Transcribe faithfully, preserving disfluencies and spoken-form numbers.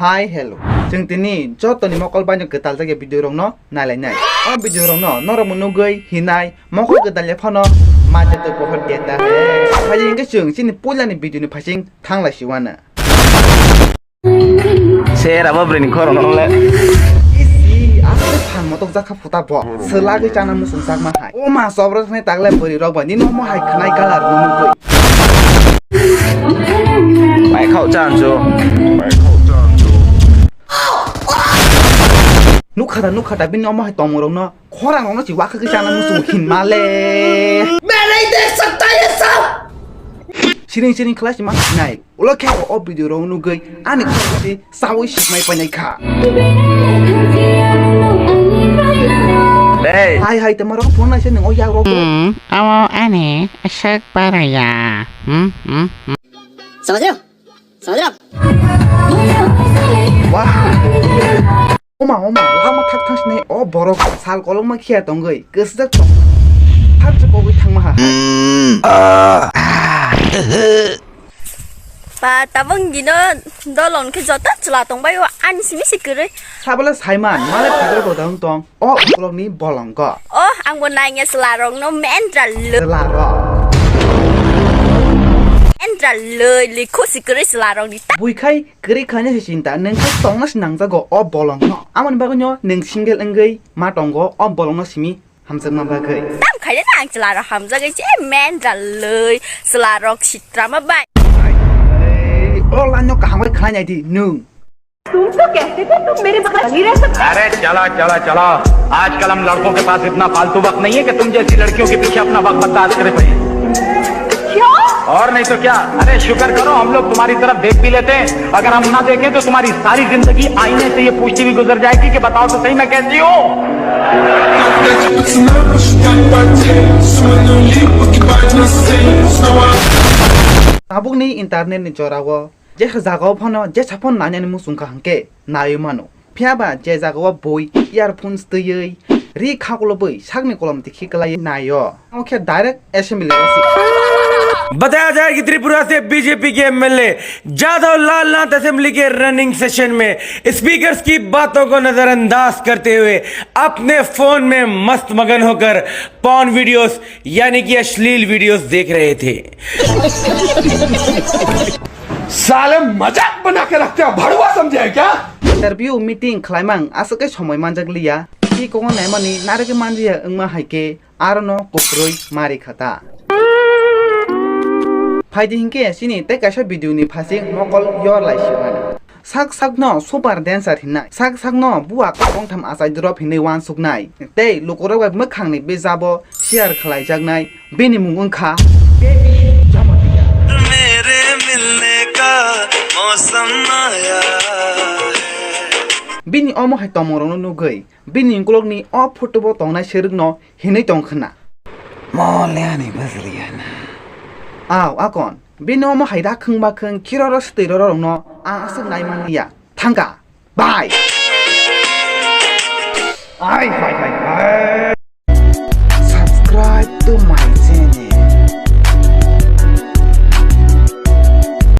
Hi, hello. Chwng tini jotoni mokol baino kwtal jagya video rokno nailainai. O video rokno norokbo nugwi hinai mokol kwtal ya phano mate to pohor deta hai. Phai hwnkhe chwng chini puilani video ni phaising thanglai siwana. Sera bo brini khorokno le. Isi, aste phan motok jakha phuta bo. Selagwi chana musung jakma hai. O ma sobro thani tagle bwrwi rok bo nini omo hai khnai colour nungwi. Mai khau chan chu. Nukha da, nukha da, bini omo hai tongmung rokno, khorang rokno si wakha khe chana musung hinma le. Mere dekh sakta ye sab. Siring siring khlai si ma nai. Ulo khe o video rok nugwi ani khorang si sawi sikmai painai kha. Hey. Hai hai, tama rok phone naise nung o yak rok. Hmm, amo ani aswk baraya. Hmm, hmm, hmm. समझ रहे हो? समझ रहे हो? Wah. Oma, oma, lama thak thang sini, o borok sal kolokma khiya tongwi, kwsajak tong. Thak se kogwi thangma ha. Ba, tabuk dino dolon khe joto chwla tongbaio, ani simi se kwrwi. Sabole saiman, male phagre bo dang tong, o ukolokni bolongko. O, angbo nangya chwlarokno mendra lwi. Chwlarok. Mendra lwi, lwi khusi kwrwi chwlarokni ta. Buikhai kwrwi khaina se chinta, nwng khe tongna se nangjago o bolongno. Amoni bagwino nwng single wngwi ma tongo o bolongno simi hamjakma bagwi. Tam khaina na ang chwlarok hamjagwi se mendra lwi chwlarok sitrama bai. Ei, o line no kaham bai khlai nai di nwng. तुम तो कहते थे तुम मेरे बगैर नहीं रह सकते। अरे चलो, चलो, चलो। आजकल हम लड़कों के पास इतना फालतू वक्त नहीं है कि तुम जैसी लड़कियों के पीछे अपना वक्त बर्बाद करे पड़े। क्यों? और नहीं तो क्या। अरे शुक्र करो, हम लोग तुम्हारी तरफ देख भी लेते हैं। अगर हम ना देखें तो तुम्हारी सारी जिंदगी आईने से ये पूछती हुई गुजर जाएगी कि बताओ तो सही मैं कैसी हूँ। Tabukni internet ni jorao jesa jagao phano jesa phone nainani muchung kha hwnkhe naiwi mano. Phiya ba je jagao bui earphones twiwi ri khakulobwi sakni kolom tikhi kwlaiwi naio. Tamo khe direct assembly o si. बताया जाए कि त्रिपुरा से बीजेपी के एमएलए जाधव लालनाथ असेंबली के running session में स्पीकर्स की बातों को नजरअंदाज करते हुए अपने फोन में मस्त मगन होकर पॉर्न वीडियोस यानी कि अश्लील वीडियोस देख रहे थे। साले मजाक बना के रखते हो, भड़ुआ समझे है क्या? Interview meeting khlaimang aswk khe somoi manjak liya. Ki kongo naimani narwgwi manliya wngma hai khe arono kuprwi mari khata. Phaidi hinkhe chini tei kaisa video ni phasing mokol yor lai simani. Sak sakno super dancer hinai, sak sakno bua kok wngtham achai drop hinwi wansuknai tei lukurok bai mwkhangni bijabo share khlaijaknai. Bini mung wngkha Baby Jamatia. मेरे मिलने का मौसम आया है। Bini omo hai tongmungrokno nugwi bini ukulokni o photo-o tongnai sirikno hinwi tong khna. Mo le ani bwswrwiyana. Aw, akon, bini omo hai rakhwng bakhwng khiroro swtwi rororokno ang aswk naimanliya. Thangka. Bye. Ai, hai, hai, hai. Subscribe to my